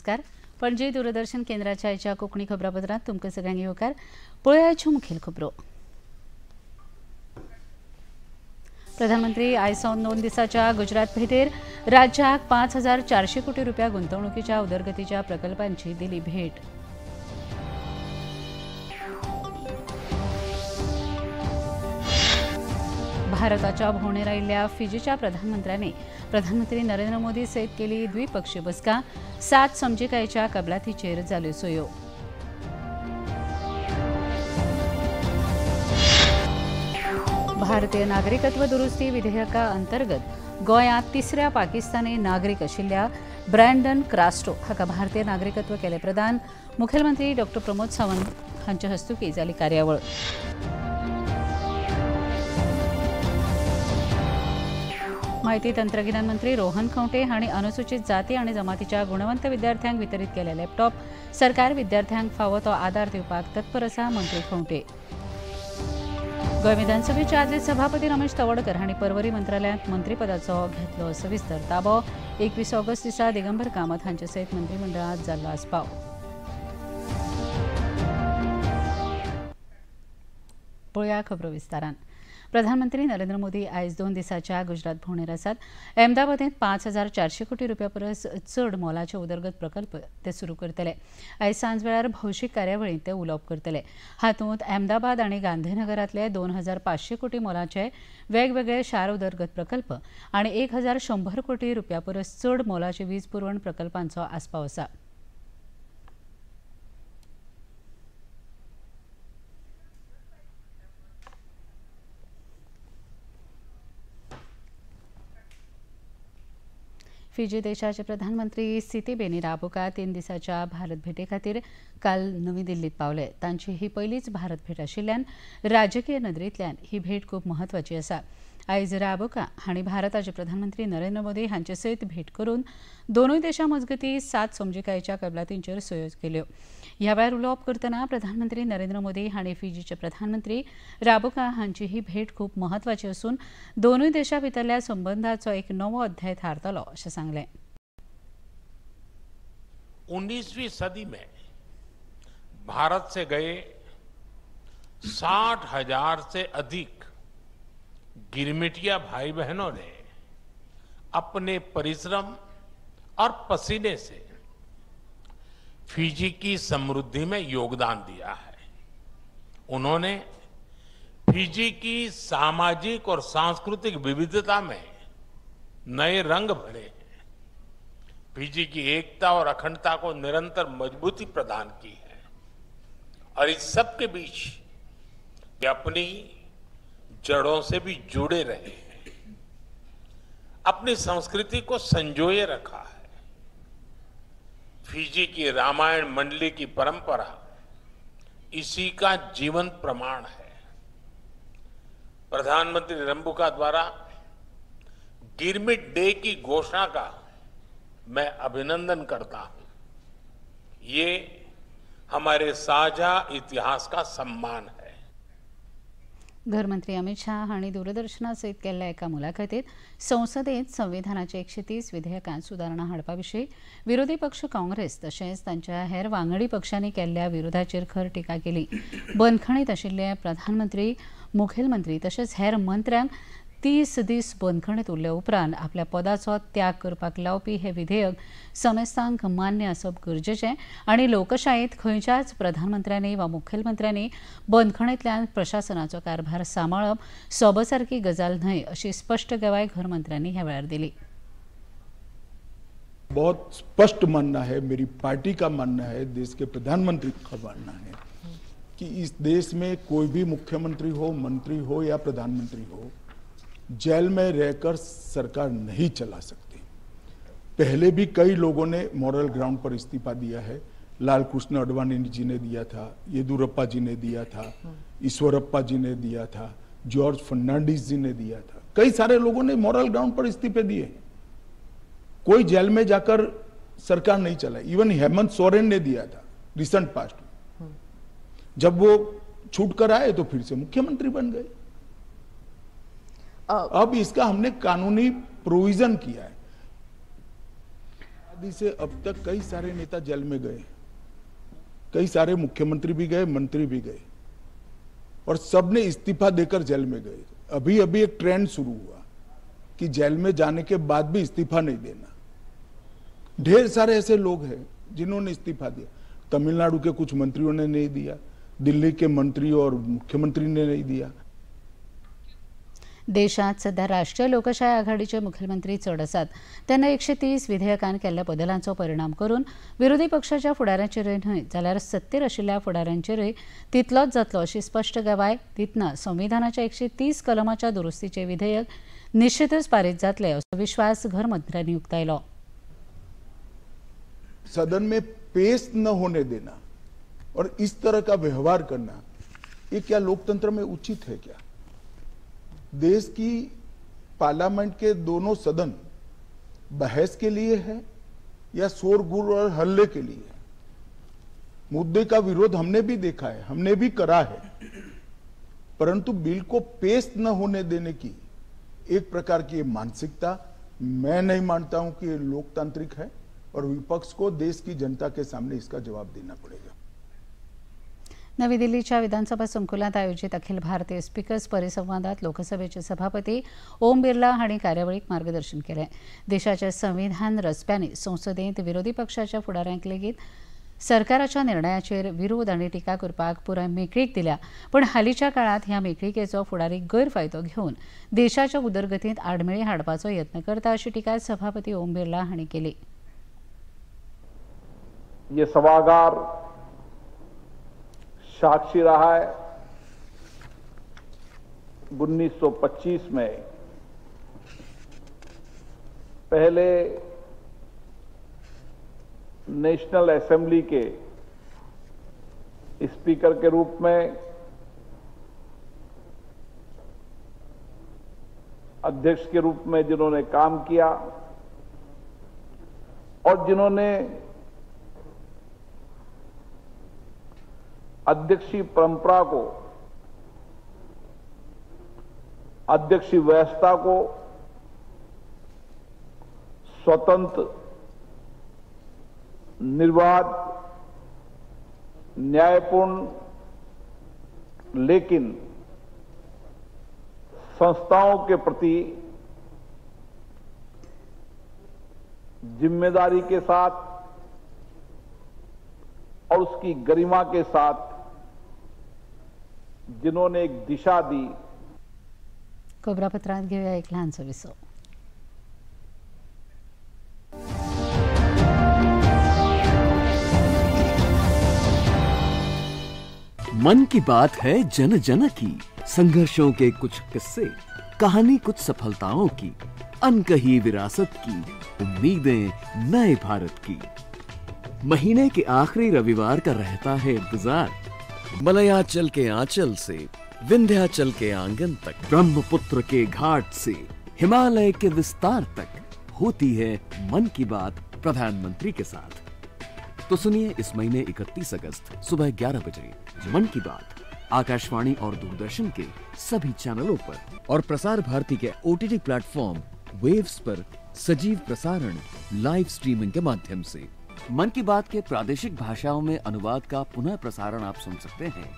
नमस्कार. पणजी दूरदर्शन केंद्राच्या आयच्या कोंकणी खबरापत्रांत तुमकां सगळ्यांक येवकार. पळयाच्यो मुखेल खबरो. प्रधानमंत्री आयज सावन 2 दिसाच्या गुजरात भेटेर राज्याक 5400 कोटी रुपया गुंतवणुकीच्या उदरगतीच्या प्रकल्पांची दिली भेट. भारताच्या भोवणेर आयिल्ल्या फिजीच्या प्रधानमंत्र्यांनी प्रधानमंत्री नरेंद्र मोदी सयत केली द्विपक्षीय बसका. 7 समजिकायेच्या कबलातीचेर जाल्यो सयो. भारतीय नागरिकत्व दुरुस्ती विधेयका अंतर्गत गोंयांत तिसऱ्या पाकिस्तानी नागरीक आशिल्ल्या ब्रँडन क्रास्टो हाका भारतीय नागरिकत्व केलें प्रदान. मुखेलमंत्री डॉ प्रमोद सावंत हांचे हस्तुकीं जाली कार्यावळ. माहिती तंत्रगिन्यान मंत्री रोहन खंवटे हांणी अनुसूचित जाती आनी जमातीच्या गुणवंत विद्यार्थ्यांक वितरीत केले लॅपटॉप. सरकार विद्यार्थ्यांक फावो तो आदार दिवपाक तत्पर आसा, मंत्री खंवटे. गोंय विधानसभेचे आदले सभापती रमेश तवडकर हांणी पर्वरी मंत्रालयांत मंत्रीपदाचो घेतलो सविस्तर ताबो. 21 ऑगस्ट दिसा दिगंबर कामत हांचे सयत मंत्रिमंडळांत जाल्लो आस्पाव. पळया खबरो विस्तारान. प्रधानमंत्री नरेंद्र मोदी आयज 2 दिसाच्या गुजरात भोंवडेर आसात. अहमदाबादेंत 5400 कोटी रुपया परस चड मोलाचे उदरगत प्रकल्प ते सुरू करतले. आयज सांजवेळार भौशीक कार्यावळींत ते उलोवप करतले. हातूंत अहमदाबाद आनी गांधीनगरांतले 2500 कोटी मोलाचे वेगवेगळे शार उदरगत प्रकल्प आनी 1100 कोटी रुपया परस चड मोलाचे वीज पुरवण प्रकल्पांचो आस्पाव आसा. फिजी देशाचे प्रधानमंत्री सितिबेनी राबुका 3 दिसाच्या भारत भेटे खातीर काल नवी दिल्लीत पावले. तांची ही पयलीच भारत भेट आशिल्ल्यान राजकीय नदरेंतल्यान ही भेट खूब म्हत्वाची आसा. आयज राबुका हांणी भारताचे प्रधानमंत्री नरेंद्र मोदी हांचे सयत भेट करून दोनूय देशां मजगतीं 7 समजिकायेच्या कबलातींचेर सयो केल्यो. ह्या वेळार उलोवप करतना प्रधानमंत्री नरेंद्र मोदी हांणी फिजीचे प्रधानमंत्री राबुका हांची ही भेट खूब म्हत्वाची आसून दोनूय देशां भितरल्या संबंधाचो एक नवो अध्याय थारतलो अशें सांगलें. 19वीं सदी में भारत से गए 60,000 से अधिक गिरमिटिया भाई बहनों ने अपने परिश्रम और पसीने से फिजी की समृद्धि में योगदान दिया है। उन्होंने फिजी की सामाजिक और सांस्कृतिक विविधता में नए रंग भरे हैं। फिजी की एकता और अखंडता को निरंतर मजबूती प्रदान की है और इस सब के बीच वे अपनी जड़ों से भी जुड़े रहे हैं, अपनी संस्कृति को संजोए रखा है। फिजी की रामायण मंडली की परंपरा इसी का जीवंत प्रमाण है। प्रधानमंत्री रंबुका द्वारा गिरमिट डे की घोषणा का मैं अभिनंदन करता हूं। ये हमारे साझा इतिहास का सम्मान है। घरमंत्री अमित शाह हांणी दूरदर्शना सयत केल्ल्या एका मुलाखतीत संसदेत संविधानाचे 130 विधेयकांत सुदारणा हाडपा विशीं विरोधी पक्ष काँग्रेस तशेंच तांच्या हेर वांगडी पक्षांनी केल्ल्या विरोधाचेर खर टिका केली. बंदखणीत आशिल्ले प्रधानमंत्री, मुखेलमंत्री तशेंच हेर मंत्र्यांक 30 दीस बंदखणीत उरले उपरांत आपल्या पदाचो त्याग करपाक लावपी हे विधेयक समेस्तांक मान्य आसप गरजेचें आनी लोकशायेंत खंयच्याच प्रधानमंत्र्यांनी वा मुखेलमंत्र्यांनी बंदखणींतल्यान प्रशासनाचो कारभार सांबाळप सोबसारकी गजाल न्हय अशी स्पश्ट गवाय घरमंत्र्यांनी ह्या वेळार दिली. बहुत स्पष्ट मानना है, मेरी पार्टी का मानना है, देश के प्रधानमंत्री का मानना है कि इस देश में कोई भी मुख्यमंत्री हो, मंत्री हो या प्रधानमंत्री हो, जेल में रहकर सरकार नहीं चला सकती। पहले भी कई लोगों ने मॉरल ग्राउंड पर इस्तीफा दिया है। लाल कृष्ण आडवाणी जी ने दिया था, येदियुरप्पा जी ने दिया था, ईश्वरप्पा जी ने दिया था, जॉर्ज फर्नांडिस जी ने दिया था। कई सारे लोगों ने मॉरल ग्राउंड पर इस्तीफे दिए। कोई जेल में जाकर सरकार नहीं चलाई। इवन हेमंत सोरेन ने दिया था रिसेंट पास्ट में। जब वो छूट कर आए तो फिर से मुख्यमंत्री बन गए। अब इसका हमने कानूनी प्रोविजन किया है। आदि से अब तक कई सारे नेता जेल में गए, कई सारे मुख्यमंत्री भी गए, मंत्री भी गए और सबने इस्तीफा देकर जेल में गए। अभी अभी एक ट्रेंड शुरू हुआ कि जेल में जाने के बाद भी इस्तीफा नहीं देना। ढेर सारे ऐसे लोग हैं जिन्होंने इस्तीफा दिया। तमिलनाडु के कुछ मंत्रियों ने नहीं दिया, दिल्ली के मंत्री और मुख्यमंत्री ने नहीं दिया। देशात सध्या राष्ट्रीय लोकशाही आघाडीचे मुखेलमंत्री चड आसात तेन्ना 130 विधेयकान केल्ल्या बदलांचो परिणाम करून विरोधी पक्षाच्या फुडाऱ्यांचेरय न्हय जाल्यार सत्तेर आशिल्ल्या फुडाऱ्यांचेरय तितलोच जातलो अशी स्पश्ट गवाय दितना संविधानाच्या 130 कलमाच्या दुरुस्तीचे विधेयक निश्चितच पारीत जातले असो विश्वास घरमंत्र्यांनी उक्तायलो। सदन में पेश न होने देना और इस तरह का व्यवहार करना, ये क्या लोकतंत्र में उचित है क्या? देश की पार्लियामेंट के दोनों सदन बहस के लिए है या शोरगुल और हल्ले के लिए है? मुद्दे का विरोध हमने भी देखा है, हमने भी करा है, परंतु बिल को पेश न होने देने की एक प्रकार की मानसिकता मैं नहीं मानता हूं कि ये लोकतांत्रिक है और विपक्ष को देश की जनता के सामने इसका जवाब देना पड़ेगा। नवी दिल्लीच्या विधानसभा संकुलात आयोजित अखिल भारतीय स्पीकर्स परिसंवादात लोकसभेचे सभापती ओम बिर्ला हांणी कार्यावळीक मार्गदर्शन केलें। देशाचे संविधान रचप्यांनी संसदेंत विरोधी पक्षाच्या फुडाऱ्यांक लेगीत सरकाराच्या निर्णयाचेर विरोध आनी टिका करपाक पुराय मेकळीक दिल्या, पण हालींच्या काळांत ह्या मेकळीकेचो फुडारी गैरफायदो घेवन देशाच्या उदरगतींत आडमेळी हाडपाचो यत्न करता अशी टिका सभापती ओम बिर्ला हांणी केली। ये सभागार साक्षी रहा है 1925 में पहले national assembly K speaker K रूप में, अध्यक्ष के रूप में जिन्होंने काम किया और जिन्होंने अध्यक्षीय परंपरा को, अध्यक्षीय व्यवस्था को स्वतंत्र, निर्बाध, न्यायपूर्ण, लेकिन संस्थाओं के प्रति जिम्मेदारी के साथ और उसकी गरिमा के साथ जिन्होंने एक दिशा दी। खबरापत्रांत घेऊया एक लहानसो विसव। मन की बात है जन जन की, संघर्षों के कुछ किस्से, कहानी कुछ सफलताओं की, अनकही विरासत की, उम्मीदें नए भारत की। महीने के आखिरी रविवार का रहता है इंतजार। मलयाचल के आंचल से विंध्याचल के आंगन तक, ब्रह्मपुत्र के घाट से हिमालय के विस्तार तक होती है मन की बात प्रधानमंत्री के साथ। तो सुनिए इस महीने 31 अगस्त सुबह 11 बजे मन की बात आकाशवाणी और दूरदर्शन के सभी चैनलों पर और Prasar Bharati K OTT platform waves पर सजीव प्रसारण लाइव स्ट्रीमिंग के माध्यम से। मन की बात के प्रादेशिक भाषाओं में अनुवाद का पुनः प्रसारण आप सुन सकते हैं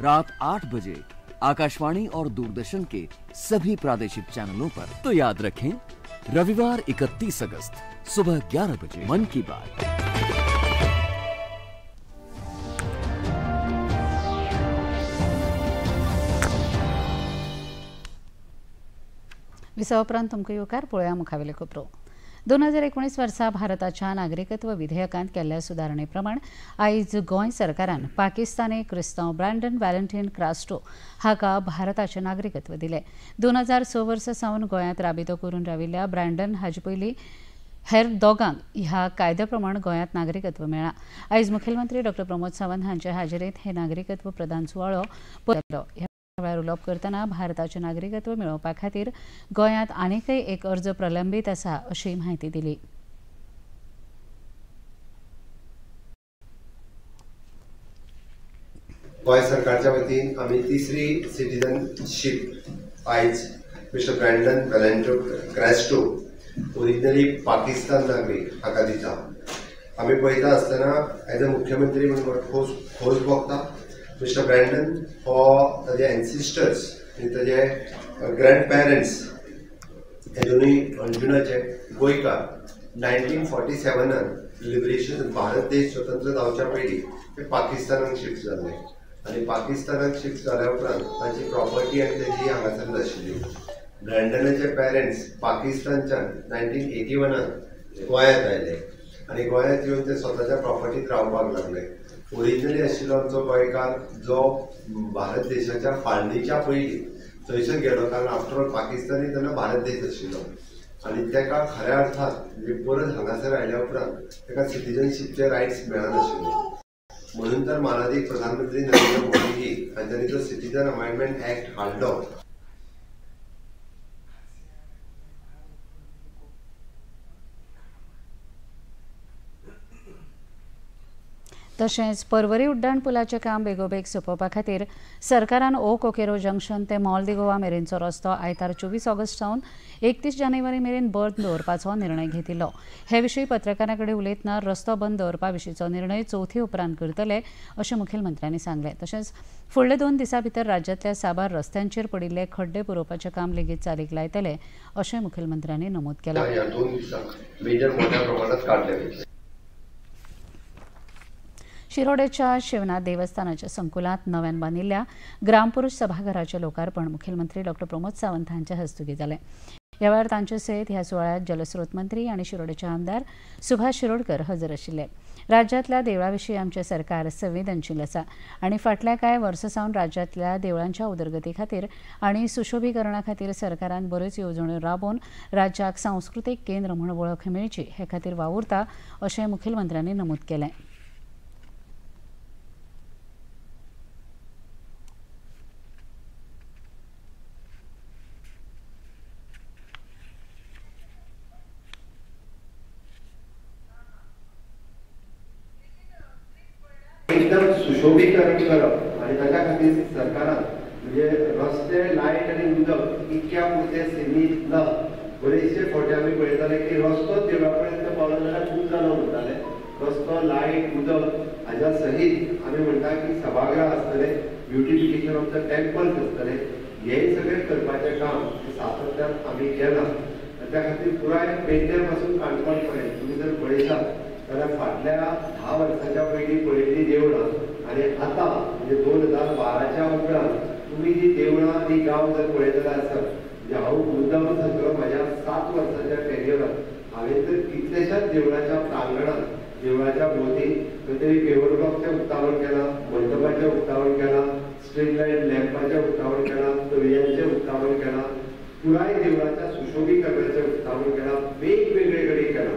रात 8 बजे आकाशवाणी और दूरदर्शन के सभी प्रादेशिक चैनलों पर। तो याद रखें, रविवार 31 अगस्त सुबह 11 बजे मन की बात। विसवा उपरांत तुमकां येवकार. पळोवया मुखावेल्यो खबरो. 2019 वर्सा भारताच्या नागरिकत्व विधेयकांत केल्ल्या सुदारणे प्रमाण आयज गोंय सरकारान पाकिस्तानी क्रिस्तांव ब्रँडन व्हॅलेंटीन क्रास्टो हाका भारताचें नागरिकत्व दिलें. 2006 वर्सा सावन गोंयांत राबितो करून राविल्ल्या ब्रँडन हाजे पयलीं हेर दोगांक ह्या कायद्या प्रमाण गोंयांत नागरिकत्व मेळ्ळां. आयज मुखेलमंत्री डॉक्टर प्रमोद सावंत हांचे हाजेरींत हे नागरिकत्व प्रदान सुवाळो जालो. ह्या वेळार उलोवप करतना भारताचें नागरिकत्व मेळोवपा खातीर गोंयांत आनीकय एक अर्ज प्रलंबीत आसा अशी म्हायती दिली. गोंय सरकारच्या वतीन आमी तिसरी सिटीजनशीप आयज mister Brandon Valentino Crasto, originally Pakistan नागरीक, हाका दिता. आमी पळयता आसतना एज अ मुख्यमंत्री म्हणून खोस भोगता. मिस्टर ब्रँडन हो ताजे एन्सिस्टर्स आनी ताजे ग्रँड पॅरंट्स हे दोनूय अंजुनाचे गोंयकार. 1947 लिबरेशन भारत देश स्वतंत्र जावच्या पयलीं ते पाकिस्तानाक शिफ्ट जाल्ले आनी पाकिस्तानाक शिफ्ट जाल्या उपरांत तांची प्रॉपर्टी आनी तेजी हांगासर नाशिल्ली. ब्रँडनाचे पेरंट्स पाकिस्तानच्यान 1981 गोंयांत आयले आनी गोंयांत येवन ते स्वताच्या प्रॉपर्टीत रावपाक लागले. ओरिजिनली आशिल्लो आमचो गोंयकार जो भारत देशाच्या फाळणीच्या पयलीं थंयसर गेलो, कारण आफ्टर ऑल पाकिस्तानी तेन्ना भारत देश आशिल्लो आनी ताका खऱ्या अर्थान म्हणजे परत हांगासर आयल्या उपरांत ताका सिटीजनशीपचे रायट्स मेळनाशिल्ले. म्हणून तर मानादीक प्रधानमंत्री नरेंद्र मोदीजी हांच्यांनी जो सिटीजन अमेंडमेंट ऍक्ट हाडलो. तशेंच पर्वरी उड्डाण पुलाचें काम बेगोबेग सोंपोवपा खातीर सरकारान ओ कोकेरो जंक्शन ते मॉल दी गोवा मेरेनचो रस्तो आयतार 24 ऑगस्ट सावन 31 जानेवारी मेरेन बंद दवरपाचो निर्णय घेतिल्लो. हे विशीं पत्रकारां कडेन उलयतना रस्तो बंद दवरपा विशींचो निर्णय चवथी उपरांत करतले अशें मुखेलमंत्र्यांनी सांगलें. तशेंच फुडले 2 दिसां भितर राज्यांतल्या साबार रस्त्यांचेर पडिल्ले खड्डे पुरोवपाचें काम लेगीत चालीक लायतले अशें मुखेलमंत्र्यांनी नमूद केलां. 2 दिसांक मेजर मोठ्या प्रमाणात काडले. शिरोडेच्या शिवनाथ देवस्थानाच्या संकुलांत नव्यान बांदिल्ल्या ग्रामपुरुष सभाघराचें लोकार्पण मुखेलमंत्री डॉ प्रमोद सावंत हांचे हस्तुकीं जालें. ह्या वेळार तांचे सयत ह्या सुवाळ्यांत जलस्रोत मंत्री आनी शिरोडेचे आमदार सुभाष शिरोडकर हजर आशिल्ले. राज्यांतल्या देवळां विशीं आमचें सरकार संवेदनशील आसा आनी फाटल्या कांय वर्सां सावन राज्यांतल्या देवळांच्या उदरगती खातीर आनी सुशोभीकरणा खातीर सरकारान बऱ्योच येवजण्यो राबोवन राज्याक सांस्कृतीक केंद्र म्हूण वळख मेळची हे खातीर वावुरता अशें मुखेलमंत्र्यांनी नमूद केलें. एकदम सुशोभीकरण करप आनी ताच्या खातीर सरकारान म्हणजे रस्ते, लायट आनी उदक इतक्या पुरते सीमीत ना. बरेचशे फावटी आमी पळयताले की रस्तो देवळा पर्यंत पावलो जाल्यार खूब जालो म्हणटाले. रस्तो, लायट, उदक हाज्या सहीत आमी म्हणटा की सभागृह आसतले, ब्युटिफिकेशन ऑफ the temples आसतले, हें सगळें करपाचें काम सातत्यान आमी केलां. आनी त्या खातीर पुराय पेडण्या पासून काणकोण पर्यंत तुमी जर पळयतात जाल्यार फाटल्या 10 वर्सांच्या पयलीं पळयल्लीं देवळां आनी आतां म्हणजे 2012च्या उपरांत तुमी जी देवळां आनी गांव जर पळयतले आसत, म्हणजे हांव मुद्दाम सांगतलो म्हाज्या 7 वर्सांच्या कॅरियरात हांवें तर कितल्याशाच देवळाच्या प्रांगणांत, देवळाच्या भोंवती खंय तरी पेवर ब्लॉकचें उक्तावण केलां, मंडपाचें उक्तावण केलां, स्ट्रीट लायट लॅम्पाचें उक्तावण केलां, तळयांचें उक्तावण केलां, पुराय देवळाच्या सुशोभीकरणाचें उक्तावण केलां, वेगवेगळे कडेन केलां.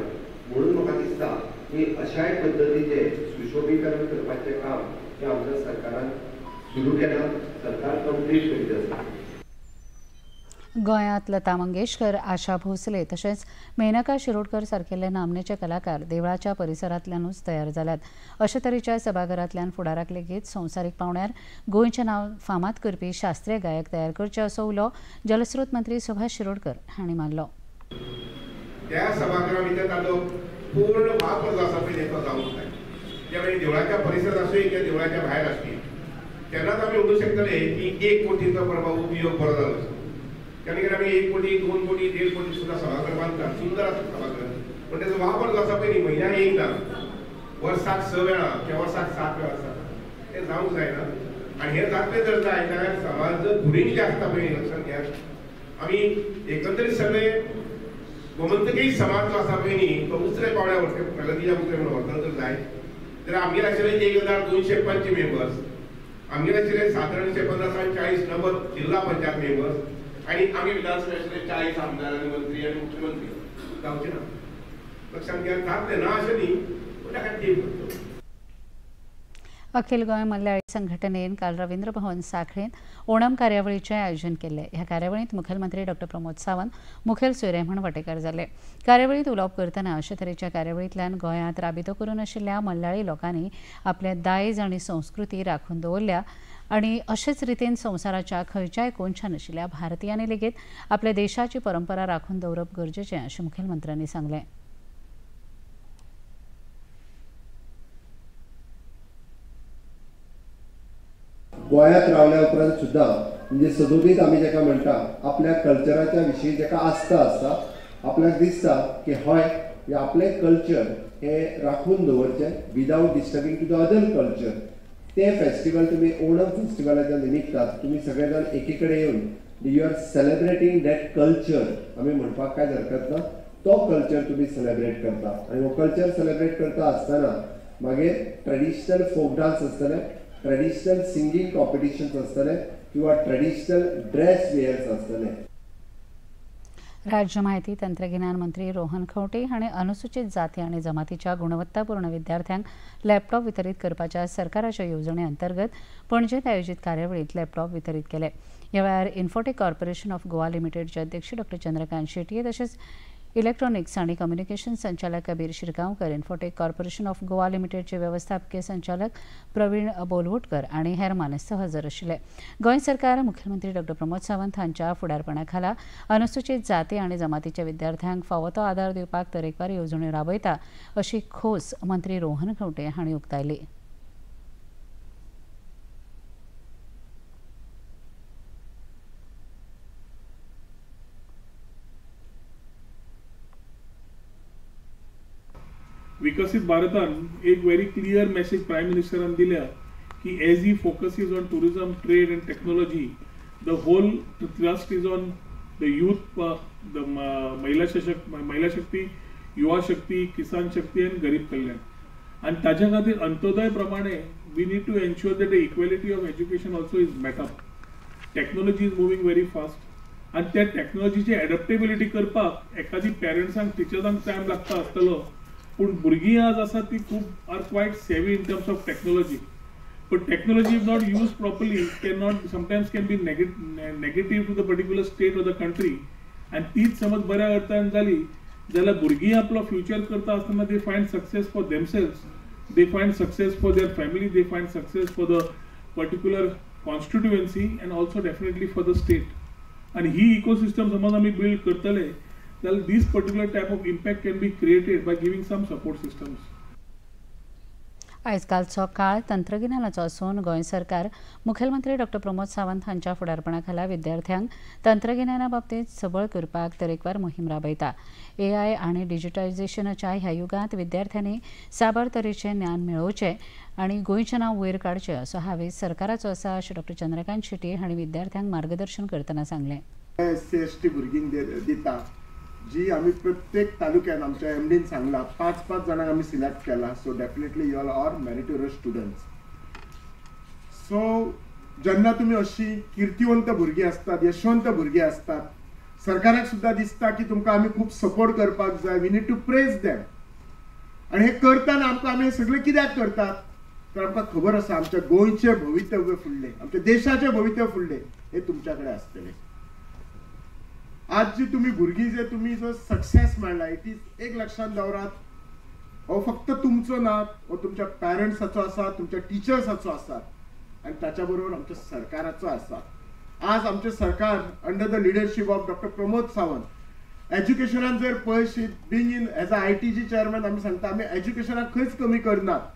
म्हणून म्हाका दिसता की अशाय पद्दतीचें सुशोभीकरण करपाचें काम हें आमच्या सरकारान सुरू केलां, सरकार कंप्लीट करीत आसा. गोंयांत लता मंगेशकर, आशा भोसले तशेंच मेनका शिरोडकर सारकेले नामनेचे कलाकार देवळाच्या परिसरांतल्यानूच तयार जाल्यात. अशे तरेच्या सभाघरांतल्यान फुडाराक लेगीत संवसारीक पांवड्यार गोंयचें नांव फामाद करपी शास्त्रीय गायक तयार करचे असो उलो जलस्रोत मंत्री सुभाष शिरोडकर हांणी मारलो. त्या सभाघरा भितर ताजो पूर्ण वापर जो आसा पळय तो जावंक जाय. ज्या देवळाच्या परिसरात आसूं किंवा देवळाच्या भायर आसली तेन्नाच आमी म्हणू शकतले की 1 कोटीचो प्रभाव उपयोग बरो जालो. कारण आमी 1 कोटी, 2 कोटी, 1.5 कोटी सुद्दां सभाघर बांदतात, सुंदर आसा सभाघर, पण तेजो वापर जो आसा पळय न्ही म्हयन्याक एकदां, वर्साक 6 वेळा किंवा वर्साक 7 वेळा आसा, तें जावंक जायना. आनी हें जातलें जर जाय जाल्यार समाज धुरीण जें आसता पळय लक्षांत घेयात, आमी एकंदरीत सगळे गोमंतकीय समाज जो आसा पळय न्ही तो दुसऱ्या पावड्यार व्हरता, प्रगतीच्या दुसऱ्या म्हणून व्हरतना जर जाय जाल्यार आमगेर आशिल्ले 1205 मेंबर्स, आमगेर आशिल्ले सादारणशे 50 40 90 जिल्हा पंचायत मेंबर्स आनी आमी विधानसभा आशिल्ले 40 आमदार आनी मंत्री आनी मुख्यमंत्री जावचें ना. लक्षांत घेयात, जातलें ना अशें न्ही, पूण ताका तेंप लागतलो. अखिल गोंय मल्याळी संघटनेन काल रवींद्र भवन साखळेंत ओणम कार्यावळीचें आयोजन केल्लें. ह्या कार्यावळींत मुखेलमंत्री डॉ प्रमोद सावंत मुखेल सोयरे म्हूण वांटेकार जाले. कार्यावळींत उलोवप करतना अशे तरेच्या कार्यावळींतल्यान गोंयांत राबितो करून आशिल्ल्या मल्याळी लोकांनी आपलें दायज आनी संस्कृती राखून दवरल्या आनी अशेच रितीन संवसाराच्या खंयच्याय कोनशान आशिल्ल्या भारतीयांनी लेगीत आपल्या देशाची परंपरा राखून दवरप गरजेचें अशें मुखेलमंत्र्यांनी सांगलें. गोंयांत रावल्या उपरांत सुद्दां म्हणजे सदोदीत आमी जेका म्हणटा आपल्या कल्चराच्या विशीं जेका आस्था आसता, आपल्याक दिसता की हय हे आपलें कल्चर हें राखून दवरचें without disturbing to the other culture. तें फेस्टिवल तुमी ओणम फेस्टिवलाच्या निमित्तान तुमी सगळे जाण एकी कडेन येवन you are celebrating that culture. आमी म्हणपाक कांयच हरकत ना, तो कल्चर तुमी सेलेब्रेट करता आनी हो कल्चर सेलेब्रेट करता आसतना मागीर ट्रेडिशनल फोक डान्स आसतले, ट्रेडिशनल सिंगींग कॉम्पिटिशन्स आसतले किंवा ट्रेडिशनल ड्रेस वेयर्स आसतले. राज्य माहिती तंत्रगिन्यान मंत्री रोहन खंवटे हांणी अनुसूचित जाती आनी जमातीच्या गुणवत्तापूर्ण विद्यार्थ्यांक लॅपटॉप वितरीत करपाच्या सरकाराच्या येवजणे अंतर्गत पणजेंत आयोजीत कार्यावळींत लॅपटॉप वितरीत केले. ह्या वेळार इन्फोटेक कॉर्पोरेशन ऑफ गोवा लिमिटेडचे अध्यक्ष डॉक्टर चंद्रकांत शेटये तशेंच इलेक्ट्रॉनिक्स आनी कम्युनिकेशन संचालक Kabir Shirgaonkar, Infotech corporation of Goa लिमिटेडचे वेवस्थापकीय संचालक प्रवीण बोलवोटकर आनी हेर मानेस्त हजर आशिल्ले. गोंय सरकार मुख्यमंत्री डॉक्टर प्रमोद सावंत हांच्या फुडारपणा खाला अनुसूचित जाती आनी जमातीच्या विद्यार्थ्यांक फावो तो आदार दिवपाक तरेकवार येवजण्यो राबयता अशी खोस मंत्री रोहन खंवटे हांणी उक्तायली. विकसित भारतान एक व्हेरी क्लियर मेसेज प्रायम मिनिस्टरान दिल्या की as he focuses on tourism, trade and technology, the whole thrust is on the youth, the महिला शक्ती, युवा शक्ती, किसान शक्ती आनी गरीब कल्याण. आनी ताच्या खातीर अंत्योदय प्रमाणे we need to ensure that the equality of education also is met up. Technology is moving very fast आनी त्या टॅक्नोलॉजीची एडप्टेबिलिटी करपाक एखादी पेरंट्सांक टिचर्सांक टायम लागता आसतलो, पूण भुरगीं आज आसा ती खूब are quite savvy in terms of technology. But technology if not use properly can not sometimes can be negative to the particular state or the country. आनी तीच समज बऱ्या अर्थान जाली जाल्यार भुरगीं आपलो फ्युचर करता आसतना they find success for themselves, they find success for their family, they find success for the particular constituency and also definitely for the state. आनी ही इकोसिस्टम समज आमी बिल्ड करतले जाल्यार this particular type of impact can be created by giving some support systems. आयजकालचो काळ तंत्रगिन्यानाचो आसून गोंय सरकार मुखेलमंत्री doctor Pramod Sawant हांच्या फुडारपणा खाला विद्यार्थ्यांक तंत्रगिन्याना बाबतींत सबळ करपाक तरेकवार मोहीम राबयता. एआय आनी डिजिटलायझेशनाच्या ह्या युगांत विद्यार्थ्यांनी साबार तरेचें ज्ञान मेळोवचें आनी गोंयचें नांव वयर काडचें असो हावेस सरकाराचो आसा अशें डॉक्टर चंद्रकांत शेट्ये हांणी विद्यार्थ्यांक मार्गदर्शन करतना सांगलें. एस सी एस टी भुरगींक दिता जी आमी प्रत्येक तालुक्यान आमच्या एमडीन सांगला 5-5 जाणांक आमी सिलेक्ट केला. So definitely you all are meritorious students. So जेन्ना तुमी अशी किर्तिवंत भुरगीं आसतात, यशवंत भुरगीं आसतात, सरकाराक सुद्दां दिसता की तुमकां आमी खूब सपोर्ट करपाक जाय, we need to praise them. आनी हें करतना आमकां आमी सगळें कित्याक करतात तर आमकां खबर आसा आमच्या गोंयचें भवितव्य फुडलें, आमच्या देशाचें भवितव्य फुडलें हें तुमच्या कडेन आसतलें. आज जी तुमी भुरगीं जे तुमी जो सक्सेस मेळ्ळा it is एक लक्षांत दवरात, हो फक्त तुमचो ना, हो तुमच्या पॅरंट्साचो आसा, तुमच्या टिचर्साचो आसा आनी ताच्या बरोबर आमच्या सरकाराचो आसा. आज आमचें सरकार under the leadership of doctor Pramod Sawant एज्युकेशनान जर पळयशीत, being in as a ITG chairman आमी सांगता आमी एज्युकेशनाक खंयच कमी करनात.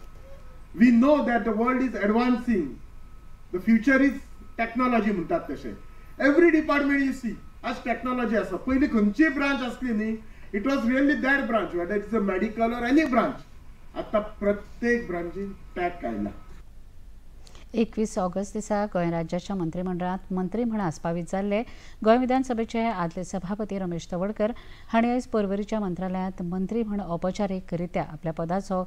We know that the world is advancing, the future is technology म्हणटात तशें एवरी डिपार्टमेंट you see आज टॅक्नॉलॉजी आसा. पयलीं खंयचीय ब्रांच आसली न्ही, it was really that branch, whether it's a medical or any branch. आतां प्रत्येक ब्रांचीन टॅक आयला. 21 ऑगस्ट दिसा गोंय राज्याच्या मंत्रिमंडळांत मंत्री म्हूण आस्पावीत जाल्ले गोंय विधानसभेचे आदले सभापती रमेश तवडकर हांणी आयज पर्वरीच्या मंत्रालयांत मंत्री म्हूण औपचारीकरित्या आपल्या पदाचो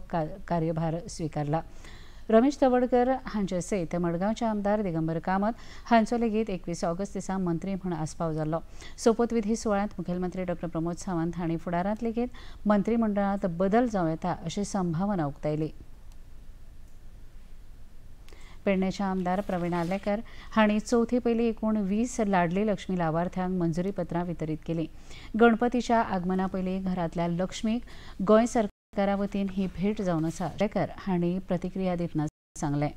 कार्यभार स्विकारला. रमेश तवडकर हांचे सयत मडगांवचे आमदार दिगंबर कामत हांचो लेगीत 21 ऑगस्ट दिसा मंत्री म्हूण आस्पाव जाल्लो. सोपूतविधी सुवाळ्यांत मुखेलमंत्री डॉक्टर प्रमोद सावंत हांणी फुडारांत लेगीत मंत्रिमंडळांत बदल जावं येता अशी संभावना उक्तायली. पेडणेचे आमदार प्रवीण आर्लेकर हांणी चवथी पयलीं एकूण 20 लाडली लक्ष्मी लावार्थ्यांक मंजुरी पत्रां वितरीत केलीं. गणपतीच्या आगमना पयलीं घरांतल्या लक्ष्मीक गोंय सरकारा वतीन ही भेट जावन आसा, आर्लेकर हांणी प्रतिक्रिया दितना सांगलें.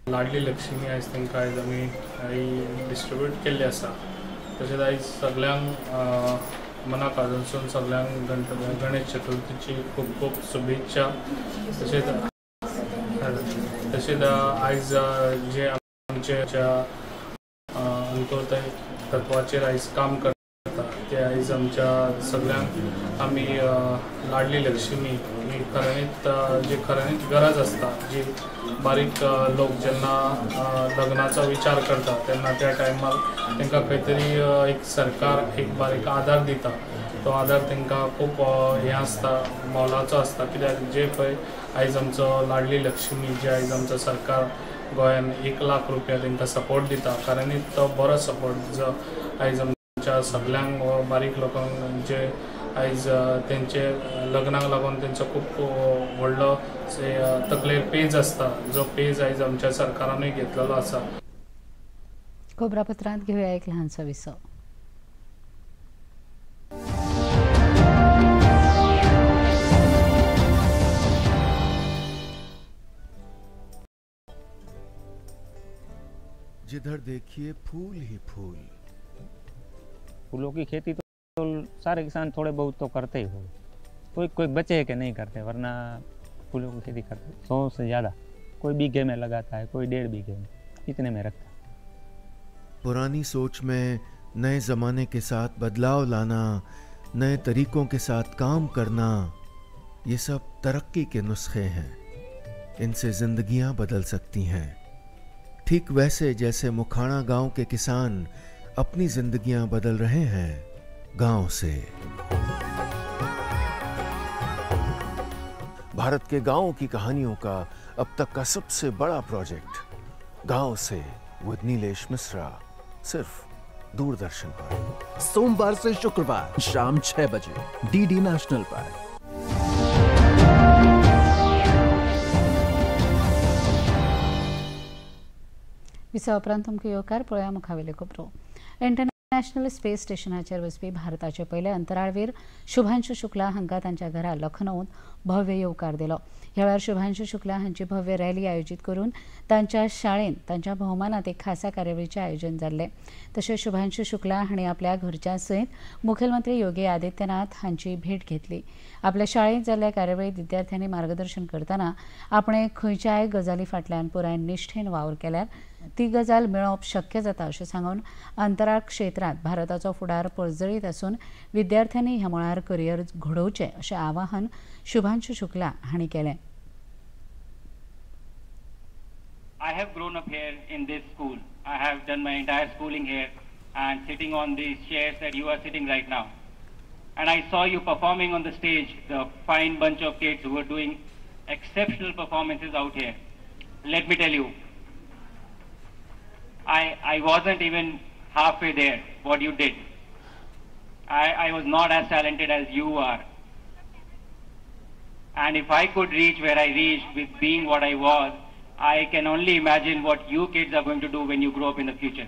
लाडली लक्ष्मी आयज तांकां आयज आमी डिस्ट्रिब्यूट केल्ली आसा. तशेंच आयज सगल्यांक मना काळजांतसून सगळ्यांक गणेश चतुर्थीची खूब खूब शुभेच्छा. तशेंच तशेंच आयज जे आमचे अंत्योदय तत्वाचेर आयज काम करता ते आयज आमच्या सगळ्यांक आमी लाडली लक्ष्मी ही खऱ्यांनीच जी खऱ्यांनीच गरज आसता, जी बारीक लोक जेन्ना लग्नाचो विचार करता तेन्ना त्या टायमार तांकां खंय तरी एक सरकार एक बारीक आदार दिता, तो आदार तांकां खूब हें आसता, मोलाचो आसता. कित्याक जे पळय आयज आमचो लाडली लक्ष्मी जे आयज आमचो सरकार गोंयान 1 लाख रुपया तांकां सपोर्ट दिता, खऱ्यांनीच तो बरो सपोर्ट जो आयज आमच्या सगळ्यांक बारीक लोकांक जे आयज तेंचे लग्नाक लागून तेंचो खूब व्हडलो तकलेर पेज आसता, जो पेज आयज आमच्या सरकारानूय घेतलेलो आसा. खबरापत्रांत घेवया एक ल्हानसो विसव. जिधर देखिए फूल ही फूल। फूलों की खेती तो सारे किसान थोड़े बहुत तो करते ही हो, कोई कोई बचे के नहीं करते, वरना फूलों की खेती करते 100 से ज़्यादा कोई बीघे में लगाता है, कोई 1.5 बीघे में, इतने में रखता है। पुरानी सोच में नए ज़माने के साथ बदलाव लाना, नए तरीकों के साथ काम करना, ये सब तरक्की के नुस्खे हैं। इनसे ज़िंदगियां बदल सकती हैं। ठीक वैसे जैसे मुखाणा गांव के किसान अपनी जिंदगियां बदल रहे हैं गांव से। भारत के गांवों की कहानियों का अब तक का सबसे बड़ा प्रोजेक्ट गांव से विद नीलेश मिश्रा, सिर्फ दूरदर्शन पर, सोमवार से शुक्रवार शाम 6 बजे डीडी नेशनल पर। विसा उपरांत तुमकां येवकार. पळोवया मुखावेल्यो खबरो. इंटरनॅशनल स्पेस स्टेशनाचेर वचपी भारताचे पयले अंतराळवीर शुभांशु शुक्ला हांकां तांच्या घरा लखनौत भव्य येवकार दिलो. ह्या वेळार शुभांशु शुक्ला हांची भव्य रॅली आयोजीत करून तांच्या शाळेंत तांच्या भोवमानांत एक खासा कार्यावळीचें आयोजन जाल्लें. तशेंच शुभांशु शुक्ला हांणी आपल्या घरच्यां सयत मुखेलमंत्री योगी आदित्यनाथ हांची भेट घेतली. आपल्या शाळेंत जाल्ल्या कार्यावळींत विद्यार्थ्यांनी मार्गदर्शन करतना आपणें खंयच्याय गजाली फाटल्यान पुराय निश्ठेन वावर केल्यार ती गजाल मेळोवप शक्य जाता अशें सांगून अंतराळ क्षेत्रांत भारताचो फुडार पर्जळीत आसून विद्यार्थ्यांनी ह्या मळार करियर घडोवचें अशें आवाहन शुभांशु शुक्ला हांणी केलें. I have grown up here in this school. I have done my entire schooling here and sitting on these chairs that you are sitting right now. And I saw you performing on the stage, the fine bunch of kids who were doing exceptional performances out here. Let me tell you, I wasn't even halfway there, what you did. I was not as talented as you are. And if I could reach where I reached with being what I was, I can only imagine what you kids are going to do when you grow up in the future.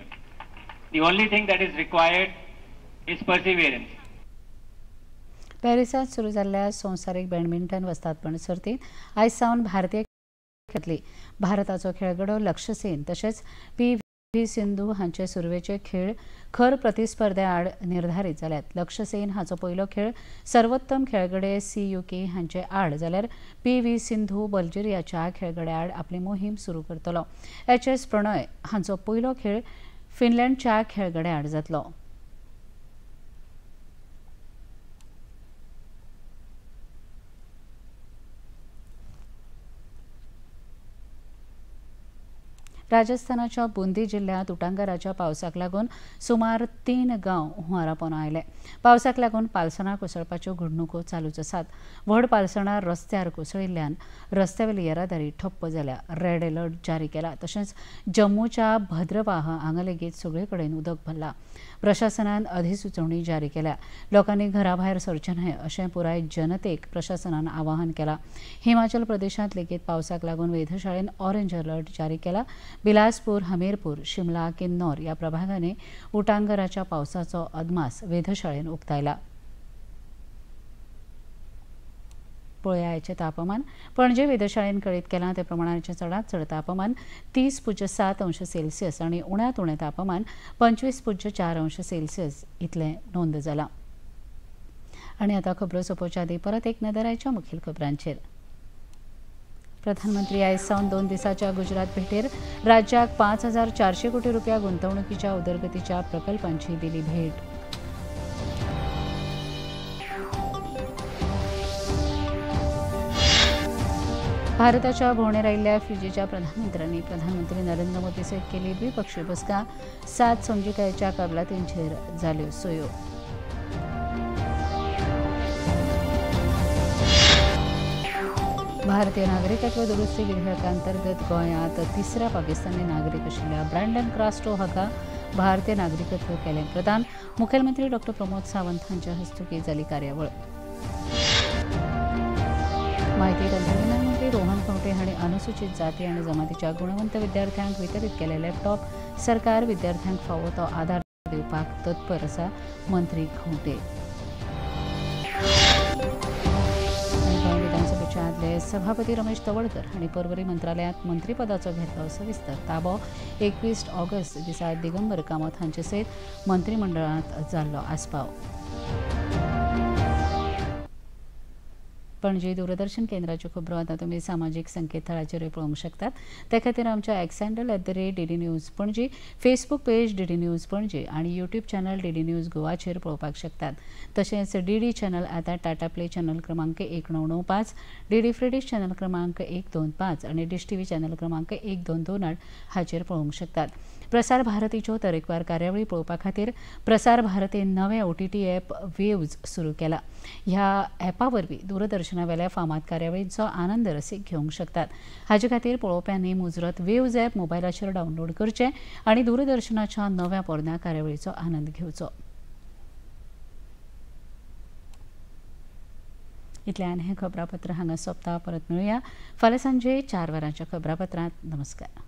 The only thing that is required is perseverance. पॅरिसांत सुरू जाल्ल्या संवसारीक badminton वस्तादपण सर्तींत आयज सावन भारतीय खेळटली. भारताचो खेळगडो लक्ष्य सेन तशेंच पी व्ही सिंधू हांचे सुरवेचे खेळ खर प्रतिस्पर्ध्या आड निर्धारित जाल्यात. लक्ष्य सेन हाचो पयलो खेळ सर्वोत्तम खेळगडे सी you के हांचे आड जाल्यार पी व्ही सिंधू बल्गेरियाच्या खेळगड्या आड आपली मोहीम सुरू करतलो. एच एस प्रणय हांचो पयलो खेळ फिनलँडच्या खेळगड्या आड जातलो. राजस्थानाच्या बुंदी जिल्ह्यांत उटांगाराच्या पावसाक लागून सुमार 3 गांव हुंवारापोना आयले. पावसाक लागून पालसणां कोसळपाच्यो घडणुको चालूच आसात. व्हड पालसणां रस्त्यार कोसळिल्ल्यान रस्त्यावेली येरादारी ठप्प जाल्या. रेड अलर्ट जारी केला. तशेंच जम्मूच्या भद्रवाह हांगा लेगीत सगळे कडेन उदक भरलां. प्रशासनान अधिसुचोवणी जारी केल्या. लोकांनी घरा भायर सरचें न्हय अशें पुराय जनतेक प्रशासनान आवाहन केलां. हिमाचल प्रदेशांत लेगीत पावसाक लागून वेधशाळेन ऑरेंज अलर्ट जारी केला. बिलासपूर, हमीरपूर, शिमला, किन्नौर ह्या प्रभागांनी उटांगराच्या पावसाचो अदमास वेधशाळेन उक्तायला. पळयाचें तापमान. पणजे वेधशाळेन कळीत केलां ते प्रमाणाचें चडांत चड तापमान 30.7 अंश सेल्सियस आनी उण्यांत उणें तापमान 25.4 अंश सेल्सियस इतलें नोंद जालां. आनी आतां खबरो सोंपोवच्या आदीं परत एक नदर आयच्या मुखेल खबरांचेर. प्रधानमंत्री आयज सावन 2 दिसांच्या गुजरात भेटेर राज्याक 5400 कोटी रुपया गुंतवणुकीच्या उदरगतीच्या प्रकल्पांची दिली भेट. भारताच्या भोवणेर आयिल्ल्या फिजीच्या प्रधानमंत्र्यांनी प्रधानमंत्री नरेंद्र मोदी सयत केली द्विपक्षीय बसका. 7 समजिकायेच्या कबलातींचेर जाल्यो सयो. भारतीय नागरिकत्व दुरुस्ती विधेयकांतर्गत गोंयांत तिसऱ्या पाकिस्तानी नागरीक आशिल्ल्या ब्रँडन क्रास्टो हाका भारतीय नागरिकत्व केलें प्रदान. मुखेलमंत्री डॉ प्रमोद सावंत हांच्या हस्तुकीं जाली कार्यावळ. माहिती तंत्रगिन्यान मंत्री रोहन खंवटे हांणी अनुसूचित जाती आनी जमातीच्या गुणवंत विद्यार्थ्यांक वितरीत केले लॅपटॉप. सरकार विद्यार्थ्यांक फावो तो आदार दिवपाक तत्पर आसा, मंत्री खंवटे. विधानसभेच्या आदले सभापती रमेश तवडकर हांणी पर्वरी मंत्रालयांत मंत्रीपदाचो घेतलो सविस्तर ताबो. 21 ऑगस्ट दिसा दिगंबर कामत हांचे सयत मंत्रिमंडळांत जाल्लो आस्पाव. पणजी दूरदर्शन केंद्राच्यो खबरो आतां तुमी सामाजीक संकेतथळाचेरूय पळोवंक शकतात. ते खातीर आमच्या X handle @DD News Panaji, Facebook page DD News Panaji आनी यूट्यूब चॅनल DD news गोवाचेर पळोवपाक शकतात. तशेंच DD channel आतां टाटा प्ले चॅनल क्रमांक 1995, DD free dish channel क्रमांक 125 आनी डिश टीव्ही चॅनल क्रमांक 1228 हाचेर पळोवंक शकतात. प्रसार भारतीच्यो तरेकवार कार्यावळी पळोवपा खातीर प्रसार भारतीन नवें OTT app वेव्ज सुरू केला. ह्या ॲपा वरवीं दूरदर्शनावेल्या फामाद कार्यावळींचो आनंद रसीक घेवंक शकतात. हाजे खातीर पळोवप्यांनी मुजरत वेव्ज ॲप मोबायलाचेर डावनलोड करचें आनी दूरदर्शनाच्या नव्या पोरण्या कार्यावळीचो आनंद घेवचो. इतल्यान हें खबरापत्र हांगा सोंपता. परत मेळुया फाल्यां सांजे 4 वरांच्या खबरापत्रांत. नमस्कार.